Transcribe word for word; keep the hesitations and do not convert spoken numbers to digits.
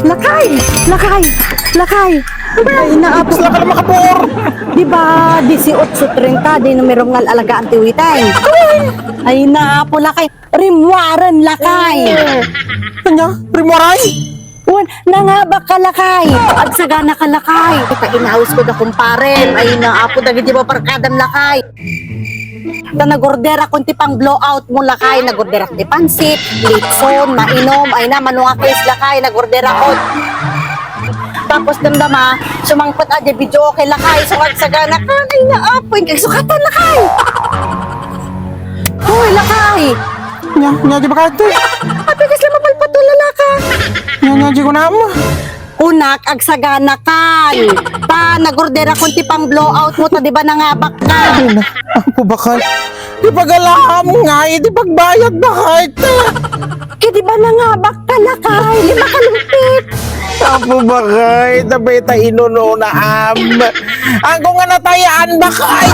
Lakay! Lakay! Lakay! Ay, naapo. Sila ka na makapor! Di ba, dieciocho treinta, di numerom nga alagaan ti witay? Ay, naapo, lakay. Rimmuaren, lakay. Ania? Rimmuaray? Wen, nangabak ka, lakay. Agsagana ka, lakay. Ita, inaus ko da kumparem. Ay, naapo, dagiti babarkadam, lakay. Ta nagorderakon ti pang-blowout mo, lakay. Nagorderak ti pansit, litson, mainom. Ay na, mano nga case, lakay. Nagorderakon. Tapos damdama, sumangpet a di video okay, lakay. So, agsagana ka, ay, naapo, ing kagsukatan, lakay. Hoy, lakay. Ania, ania, di ba kati? Apikas lang mapalpatula, lakay. Ania, ania, di ko na mo. Kunak, agsagana kan. Ta, nagorderakon ti pang-blowout mo, ta di ba nangabak ka? Ay, na, apo bakal. Di pagalaam nga, di pagbayad bakal. Kaya di ba nangabak ka, lakay? Lima ka lumpit. Apo bakal, tabay ta inuno na am. Angko nga natayaan bakal.